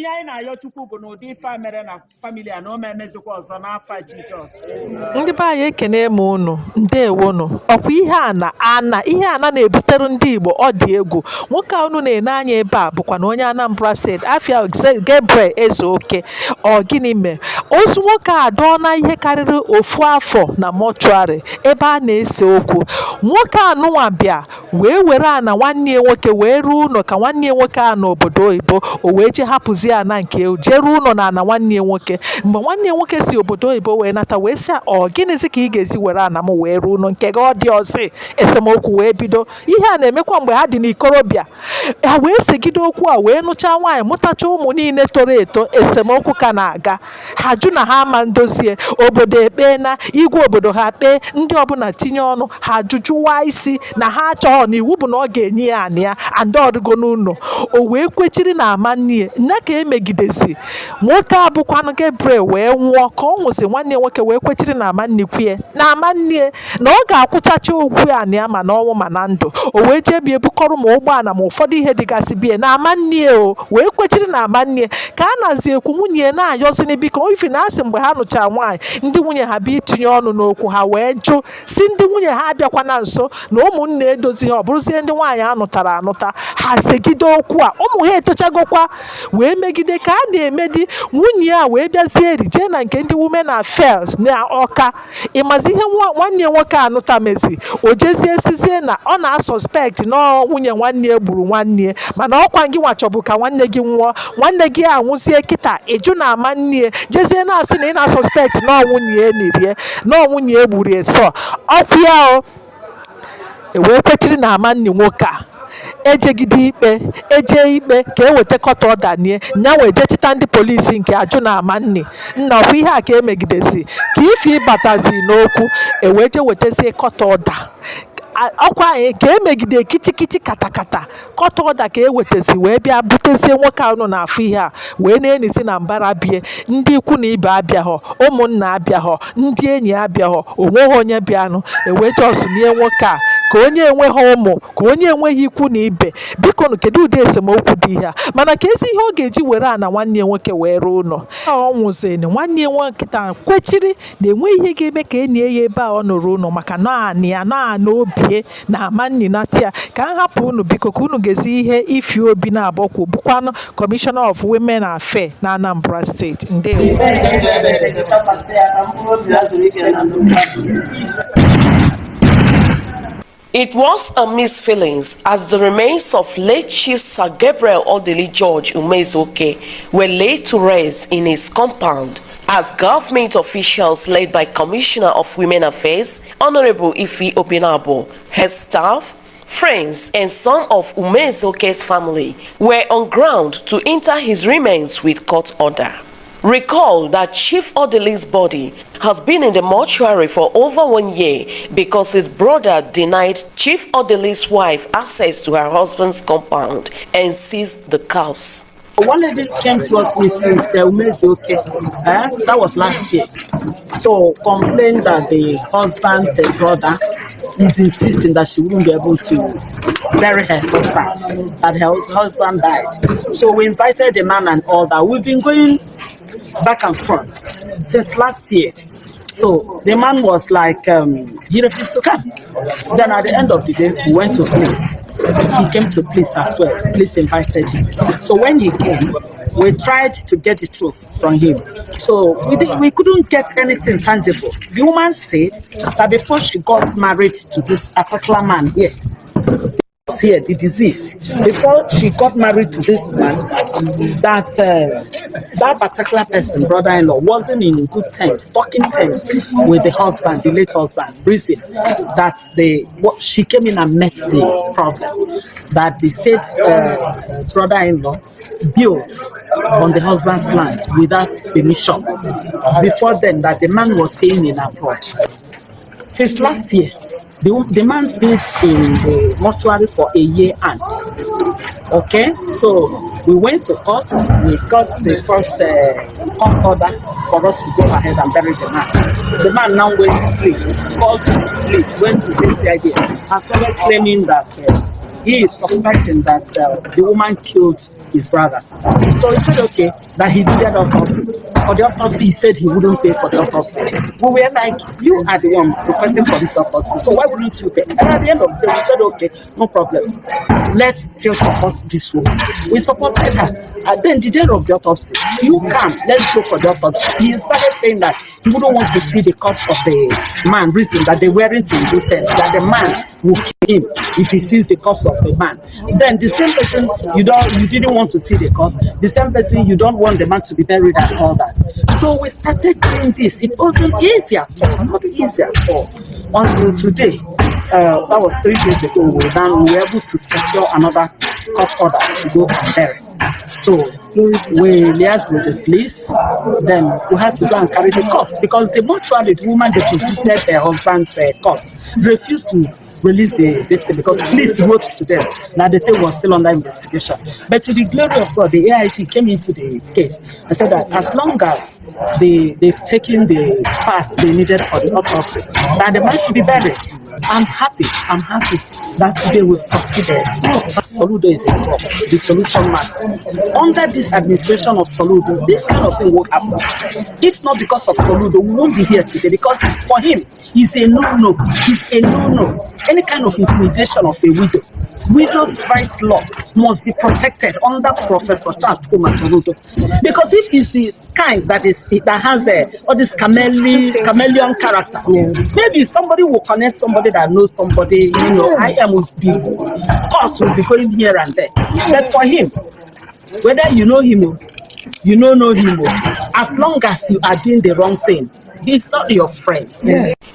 Ihe anyị na-ayọ Chukwu bụ na ụdị ife a mere na family a na o ma emezikwa ọzọ n'afa Jizọs. Ndị be anyị, ekene m unu. Ndewonu. Ọkwa ihe a na ana ihe ana na-ebutere ndị Igbo, ọ dị egwu. Nwoke a unu na-ene anya ebe a bụkwa na onye Anambra Steeti, afia Gabriel Ezeoke. Ọ gịnị mee ozu nwoke a dọọ ihe karịrị ofu afọ na mortuary ebe a na-ese okwu? Nwoke anụnwa bịa wee were ana nwanne ya nwoke wee rụọ ụlọ ka nwanne ya nwoke a n'obodo oyibo. O wee jee hapụzie ana nke jee rụọ ụlọ na ana nwanne ya nwoke. Mgbe nwanne ya nwoke si obodo oyibo wee nata, wee sị, "Ọ gịnịzi ka ị ga-esi were ana m wee rụọ ụlọ nke gị?" Ọ dị ọzị, esemokwu wee bido. Ihe a na-emekwa mgbe ha dị n'ikorobịa. Ha wee segide okwu a wee nụchaa nwaanyị, mụtacha ụmụ niile toro eto, esemokwu ka na-aga. Ha jụ na ha ama ndozie. Obodo ekpee na igwe obodo ha kpee, ndị ọbụla tinye ọnụ, ha jụjụwa isi na ha achọghọ, na iwu bụ na ọ ga-enye ya anị ya and ọrịgo n'ụlọ. O wee kwechiri na ama nne ya ka emegidezi nwoke a bụkwanụ Gabriel wee nwụọ. Ka ọ nwụsị, nwanne ya nwoke wee kwechiri na ama nnikwue na ama nne na ọ ga-akwụchacha ụgwọ anị ya, ma na ọnwụ ma na ndụ. O wee jee bie bukọrọ ma ụgbọala ma ụfọdụ ihe dịgasị bie na ama nne. O wee kwechiri na ama nne ka a nazi ekwu. Nwunye na-ayọzini biko ifi na asị mgbe ha nụchara nwaanyị, ndị nwunye ha bịa itinye ọnụ n'okwu, ha wee jụ si ndị nwunye ha abịakwana nso na ụmụnne edozighị. Ọ bụrụzie ndị nwaanyị anụtara anụta, ha segide okwu a, ụmụ ha etochagokwa, wee megide ka a na-emedi. Nwunye a wee bịazie eri jee na nke ndị Women Affairs na Ọka. Ịmazi ihe nwanne ya nwoke anụta mezi? O jezie sizie na ọ na-asuspect na nwunye nwanne ya gburu nwanne ya. Mana ọkwa gị nwa chọbụ ka nwanne gị nwụọ, nwanne gị anwụzie kịta, ịjụ na ama nne, jezie na-asị na ị na-asuspect na nwunye ya nirie, na nwunye ya gburu ya. Sọ ọkwa ya o wee kwechiri na ama nni nwoke a. Ejegide ikpe, eje ikpe ka eweta court order nie nya wee jechita ndị polisi nke ajụ na ama nni nna. Ọkwa ihe a ka emegidezi ka ife ịbatazi n'okwu, ewee je wetazie court order. Ọkwa anyị ka emegide kitikiti katakata. Court order ka ewetazi wee bịa butezie nwoke ahụ na-afụ ihe a wee na-enizi na mbara bie. Ndị ikwu na ibe abịaghọ, ụmụnna abịaghọ, ndị enyi abịaghọ, onweghị onye bịanụ. Ewee just nie nwoke a ka onye enweghị ụmụ, ka onye enweghị ikwu na ibe. Biko nụ, kedu ụdị esemokwu dị ihe a? Mana ka ezi ihe ọ ga-eji were ana nwanne ya nwoke wee rụọ ụlọ? Ọ nwụzịrị, nwanne ya nwoke taa kwechiri na enweghị ihe ga-eme ka enyi ya ebe a ọ nụrụ ụlọ, maka naanị ya naanị obie na ama nninata ya. Ka m hapụ unu, biko, ka unu gezi ihe Ifi Obi na-abọkwu, bụkwanụ Commissioner of Women Affairs na Anambra Steeti. Ndewo. Kasasị ya ka mkpụrụ obi ya zuru ike na ndokwa. It was a mixed feelings as the remains of late Chief Sir Gabriel Odili George Umezoke were laid to rest in his compound as government officials led by Commissioner of Women Affairs, Honorable Ifi Obinabo, head staff, friends and some of Umezoke's family were on ground to enter his remains with court order. Recall that Chief Odili's body has been in the mortuary for over one year because his brother denied Chief Odili's wife access to her husband's compound and seized the corpse. One lady came to us, Mrs. Umezoke, eh? That was last year. So complained that the husband's brother is insisting that she wouldn't be able to bury her husband, that her husband died. So we invited the man and all that. We've been going back and front since last year. So the man was like, he refused to come. Then at the end of the day, we went to police. He came to police as well. Police invited him. So when he came, we tried to get the truth from him. So we couldn't get anything tangible. The woman said that before she got married to this particular man here, the deceased, before she got married to this man, that that particular person, brother-in-law, wasn't in good terms, talking terms with the husband, the late husband. Reason that they, what, she came in and met the problem that the said brother-in-law built on the husband's land without permission. Before then, that the man was staying in abroad. Since last year, the man stayed in the mortuary for a year and okay, so we went to court. We got the first court order for us to go ahead and bury the man. The man now went to police, called the police, went to the CID and started claiming that he is suspecting that the woman killed his brother. So he said, okay, that he needed autopsy. For the autopsy, he said he wouldn't pay for the autopsy. We were like, "You are the one requesting for this autopsy, so why wouldn't you pay?" And at the end of the day, we said, "Okay, no problem. Let's still support this woman." We supported her. And then the day of the autopsy, "You come, let's go for the autopsy." He started saying that he wouldn't want to see the corpse of the man, reason that they weren't in good terms, that the man will kill him if he sees the corpse of the man. Then the same person you didn't want to see the corpse, the same person you don't want the man to be buried and all that. So we started doing this. It wasn't easy at all, not easy at all. Until today, that was 3 days ago, we were able to secure another court order to go and bury. So we liaised with the police. Then we had to go and carry the corpse because the mortuary, the woman deposited her husband's corpse, refused to release the this thing because police wrote to them that the thing was still under investigation. But to the glory of God, the AIG came into the case and said that as long as they've taken the parts they needed for the autopsy, that the man should be buried. I'm happy. I'm happy that today we've succeeded. Soludo is involved, the solution man. Under this administration of Soludo, this kind of thing won't happen. If not because of Soludo, we won't be here today, because for him, it's a no-no. It's a no-no. Any kind of intimidation of a widow. Widow's rights law must be protected under Professor Charles Chukwuma Soludo. Because if he's the kind that has all this chameleon character, maybe somebody will connect somebody that knows somebody, I am will be course will be going here and there. But for him, whether you know him or you don't know him, or, as long as you are doing the wrong thing, he's not your friend.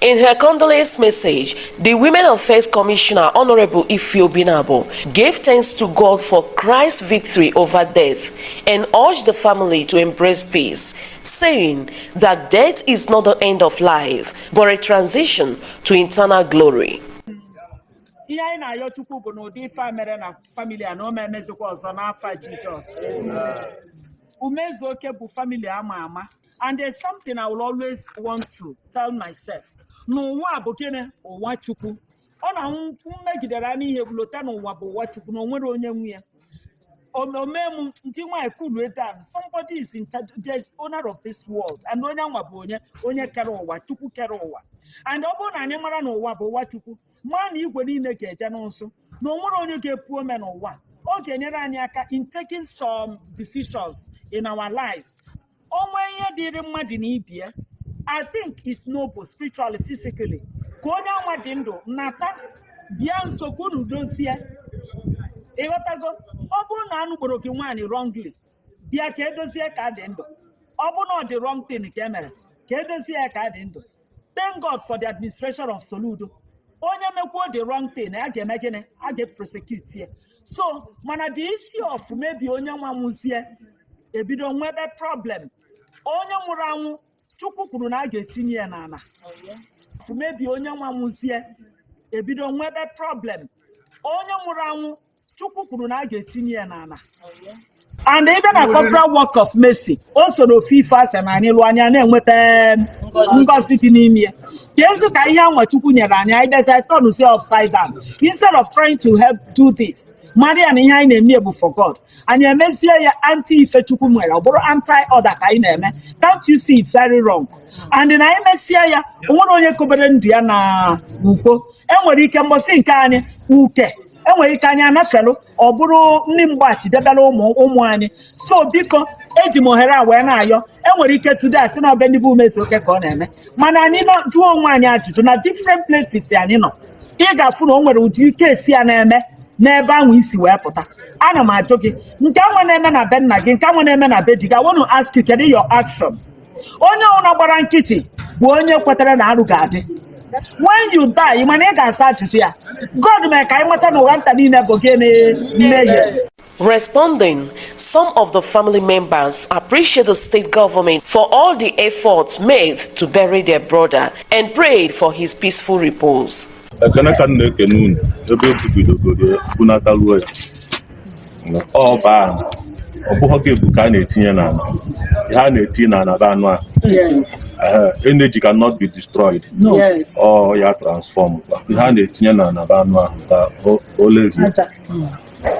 In her condolence message, the Women Affairs Commissioner, Honorable Ify Obinabo, gave thanks to God for Christ's victory over death and urged the family to embrace peace, saying that death is not the end of life, but a transition to eternal glory. Ihe anyị na-ayọ Chukwu bụ na ụdị ife a mere na family a na o emezikwa ọzọ n'afa Jizọs. Umezuoke bụ family ama ama, and there's something I will always want to tell myself: n'ụwa bụ gịnị? Ụwa Chukwu. Ọ na mmegidere anyị ihe lota n'ụwa bụ ụwa Chukwu na o nwere onye nwe ya. Omee m ndị nwaanyị cool down. Somebody is in charge. There is owner of this world, and onye anwa bụ onye kere ụwa, Chukwu kere ụwa. And ọ bụrụ na anyị mara na ụwa bụ ụwa Chukwu, maa na igwe niile ga-eje n'ụsụ na o nwere onye ga-epu ome n'ụwa, ọ ga-enyere anyị aka in taking some decisions in our lives. Onwe ihe dịrị mmadụ na ibie, I think it's noble spiritually, physically, ka onye anwa dị ndụ nata bịa nso ka unu dozie. Ịghọtago? Ọ bụrụ na anụ gboro gị nwaanyị wrongly, bịa ka edozie ka dị ndụ. Ọ bụrụ na ọ dị wrong thing ka e mere, ka edozie ya ka dị ndụ. Thank God for the administration of Soludo. Onye mekwuo the wrong thing, a ga-eme gịnị? A ga-prosecute ya. So mana the issue of maybe onye nwa nwụzie, ebido nwebe problem. Onye nwụrụ anwụ, Chukwu kwuru na a ga-etinye ya n'ala. Maybe onye nwa nwụzie, ebido nwebe problem. Onye nwụrụ anwụ, Chukwu kwuru na a ga-etinye ya n'ala. And ebe na corporal work of mercy, o so n'ofe ife asị na anyị lụọ anya na-enweta ngọzi dị n'ime ya, ka ezi ka ihe anwa Chukwu nyere anyị, anyị decide turn say upside down instead of trying to help do this. Mara ya na ihe anyị na-eme bụ for God, anyị emezie ya anti ife Chukwu nwere, ọ bụrụ anti order ka anyị na-eme. Can't you see it's very wrong? And na anyị mesie ya, o nwere onye kobere ndụ ya na ukpo. Enwere ike mbọsị nke anyị uke, enwere ike anyị anafelu, ọ bụrụ ndị mgbachi debere ụmụ ụmụ anyị. So biko, eji m ohere a wee na-ayọ. Enwere ike today asị na ọbe ndị bụ Umezuoke ka ọ na-eme, mana anyị nọ jụọ onwe anyị ajụjụ na different places anyị nọ, ị ga-afụ na o nwere ụdị ike esi ya na-eme n'ebe ahụ isi wee pụta. Ana m ajụ gị, nke anwa na-eme na be nna gị, nke anwa na-eme na be di gị, I want to ask you, kedu your action? Onye ọbụla gbara nkịtị bụ onye kwetara na arụ ga-adị. When you die, mana ị ga-asa ajụjụ ya. God mere ka anyị mata na ụgha nta niile bụ gịnị? Mmehie. Responding, some of the family members appreciate the state government for all the efforts made to bury their brother and prayed for his peaceful repose. Ekene ka m na-ekene unu ebe ebubidogoro bunataruo ya. Ọ baa ọ bụghị gị bụ ka a na-etinye n'ala. Ihe a na-etinye n'ala bụ anụ ahụ. Energy cannot be destroyed. No. Yes. Ọ ya transform. Ihe a na-etinye n'ala bụ anụ ahụ ka o lerie. Aja.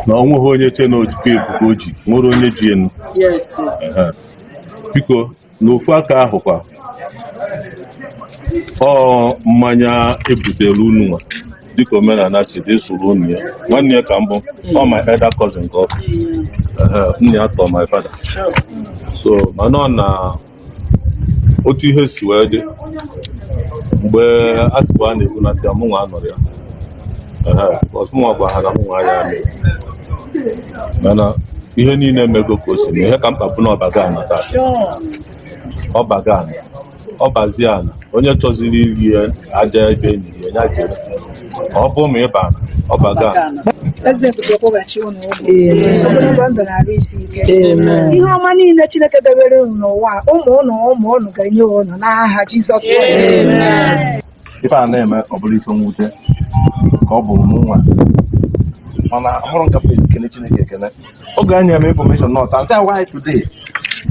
Na ọ nweghị onye che na ojikọ ebubo o ji nwere onye ji enu. Ehe. Biko, n'ofu aka ahụkwa, ọ mmanya ebutere unu nwa dịka omenala si dị, soro unu ya. Nwanne ya ka mbụ, ọ my elder cousin ka ọ bụ. Ehe, nna ya tọọ my father. So mana ọ na otu ihe si wee dị mgbe a sịkwa a na-ebunata ya, mụnwa anọrọ ya. Ehe, because mụnwa gwa ha na mụnwa ya mere, mana ihe niile mego ka o si mee. Ihe ka mkpa bụ na ọbaga ana taa. Ọbaga ana, ọbazie ana, onye chọziri iri ya aja ebe enyi ya, ya jere. Ọ bụ ma ịba ana, ọbaga ana. Eze ebube kwụghachi unu ụgwọ ogologo ndụ na-arụ isi ike. Ihe ọma niile Chineke debere unu n'ụwa a, ụmụ unu, ụmụ unu ga-enye unu n'aha Jizọs Kraịst. Ife a na-eme, ọ bụrụ ife mwute ka ọ bụ mụ nwa, mana ahụrụ nka place kene Chineke ekene. Oge anyị eme information nọta nsị, why today,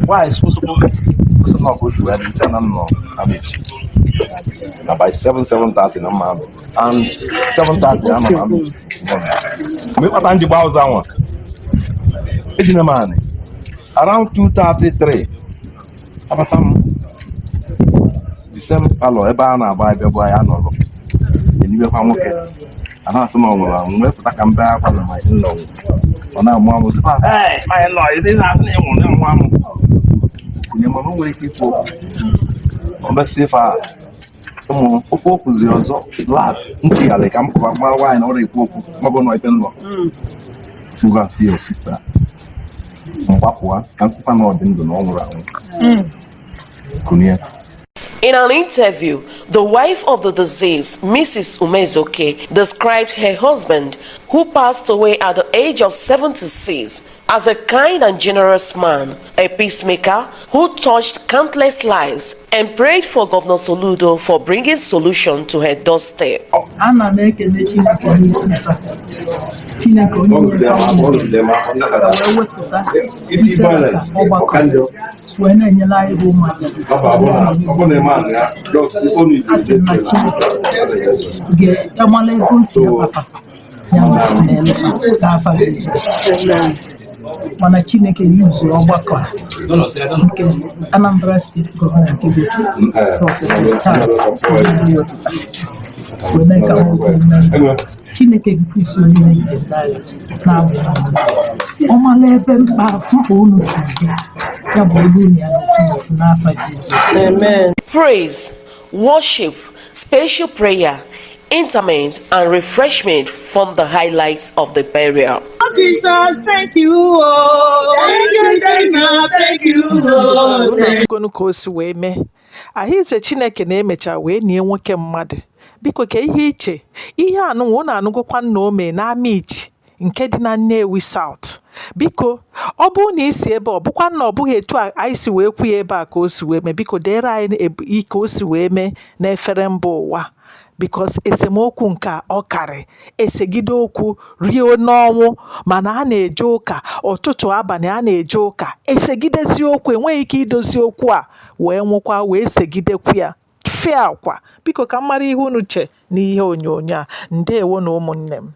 why sụsụpụ sị na ọkụ si wee dị nsị na m nọ Amichi na by 7 7:30 na mma and 7:30 anọ na Amichi. Mgbe ịkpata njikwa ụzọ anwa ejina m anị around 2:33, abata m the same parlour ebe a na-agba abịa bụ anyị anọrọ enibekwa nwoke a na-asị na ọ nwụrụ anwụ. Wee pụta ka m bee akwa na my in-law nwụrụ. Ọ na-amụ amụ sị, "Hey, my in-law, isi na-asị na ị nwụrụ, na-amụ amụ." Kunye, mana o nwere ike ikwu okwu. O mesị ife a, ụmụ okwu o kwuziri ọzọ last ntịgharị ka m pụba mara nwaanyị na ọ na-ekwu okwu mago nọ ife nlọ. Si go and see your sister. Mgbapụa ka m sịkwa na ọ dị ndụ, na ọ nwụrụ anwụ. Kunye. In an interview, the wife of the deceased, Mrs. Umezoke, described her husband, who passed away at the age of 76, as a kind and generous man, a peacemaker who touched countless lives, and prayed for Governor Soludo for bringing solution to her doorstep. Ana m ekele Chineke n'isi taa, Chineke onye nyere ka wee wepụta ife maka ọgbakọ wee na-enyere anyị bụ ụmụaka. A sị m na Chineke ga-amala ebe o si abafa ya na-elefa n'afa Jizọs. Mana Chineke yuzuru ọgbakọ a nke Anambra Steeti gọọmenti bụ Professor Charles Soludo wepụta wee mee ka nwoke mee. Chineke nke isi onye njem n'agha na-abụ ọ mara ebe mkpa mkpa unu si dị, ya bụ olu unu ya n'ofu n'ofu n'afa Jizọs. Amen. Praise, worship, special prayer, interment, and refreshment form the highlights of the burial. Jesus, thank you. Oh. Thank you, thank you, thank you. Oh. Afụgonu ka o si wee mee ahụize. Chineke na-emecha wee nie nwoke mmadụ. Biko, ka ihe iche ihe anụnwa unu anụgokwa nna o mee n'Amichi nke dị na Nnewi South. Biko, ọ bụrụ na isi ebe ọ bụkwa na ọ bụghị etu a anyị si wee kwu ya ebe a ka o si wee mee, biko deere anyị ka o si wee mee n'efere mba ụwa, because esemokwu nke a ọ karị esegide okwu rie n'ọnwụ. Mana a na-eje ụka ụtụtụ, abalị a na-eje ụka, esegidezi okwu, enweghị ike idozi okwu a wee nwụkwa wee segidekwu ya fịa akwa. Biko, ka m mara ihe unu che n'ihe onyonyo a. Ndewo na ụmụnne m.